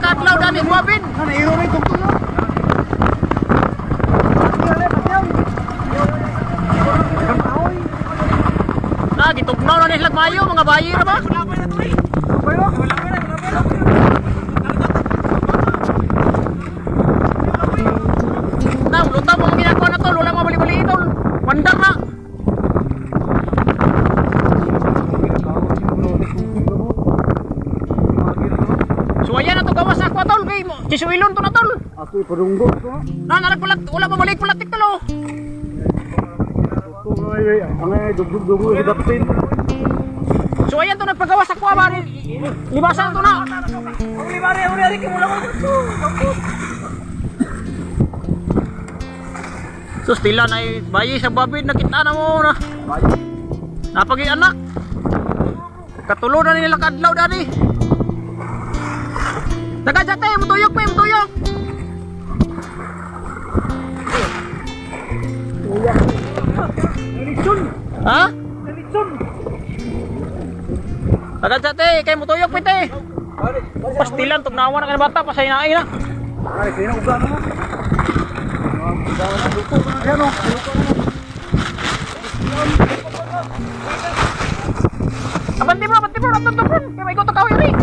kaadlaw dani buwabin. Ano, iro na itong tulo. Na gitugnaw na nila mayo mga bayi ra ba? Na lutaw mo ang ginagawa na tol, wala mo bali-bali tol. Wandar na. So ayan na to gawas ako tol kay chisuilon to na tol. Ato ipadunggo to. Na narag wala pa balik palatik tol. Oh. Ito ay ang ay dugdug-dugog sa dapin. So ayan to nagpagawas ako ba libasan to na. So stila na bayi sa babid nakita na mo na. Napagi anak. Katulo na nila kadlaw dani. Taga tayo, mutuyok pa, mutuyok. Ha? Taga tayo, kay mutuyok pa te. Pastilan, tugnawan na ka na bata, pasay na ay na. Ay, kaya uga na mo. Uga na luto na siya no. Abanti bro, abanti bro, abanti bro. Kaya may goto kahoy rin.